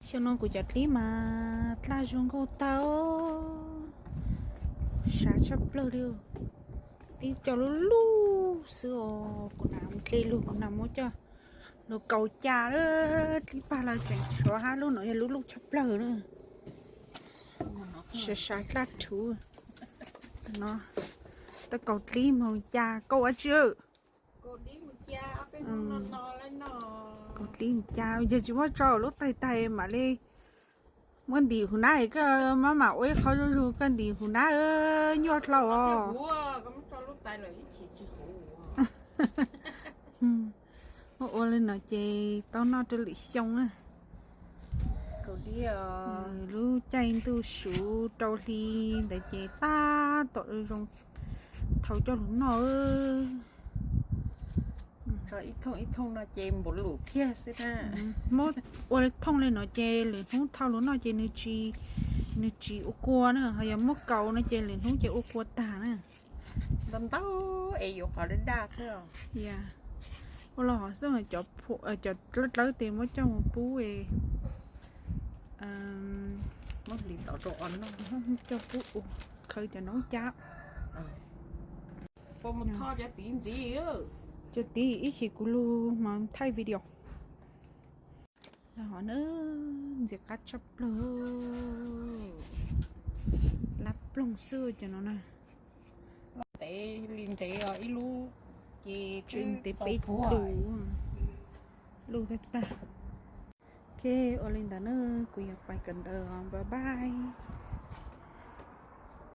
Xyoo no kuv cov dlib mas daj zoo nkauj tag, sab tshaj plaws li. Dlib coj lub lub xwb os, kuv nam dle lug, kuv nam muab coj lug kaus ca lawm. Dlib pag los tseem tshuav hab, lub no yog lub lub tshaj plaws na. Sab sab daj rhuv no. Tau kaus dlib moog ca, kaus dlib moog ca, yog tsis muab tso lub taig taig mam li muab ntim huv nab, koj maj mam ua ib qho zuj zus koj ntim huv nab nyuaj dlhau os. Muab ua li no ces tau noj rau lwm xyoo na. Lub caij ntuj suv rau hli ntawd ces tab tom zoo thau coj lug noj. Ib thooj ib thooj no ces npaum lus kiag xwb na. Muab ua thooj li no ces lwm hnub thau lug noj ces nws tsis, nws tsis ua kua na, ho yog muab kaus no ces lwm hnub ces ua kua tag na. Ntau ntau es yuav qhov daj daj xwb. Ua los hov xwb, cov dlawb dlawb tes muab coj mus pub, coj pub ua khaws cov noob cab. Cov tid ib chim kuv lug mas thaij video. Los hov na, ntxim qab tshaj plaws, lab ploog xwb cov no na. Ntev li ntev ib lub, ces ntev peb tus, luj tag tag. Ok, ua li ntawd na, kuv yuav pais kawm ntawv, bye bye.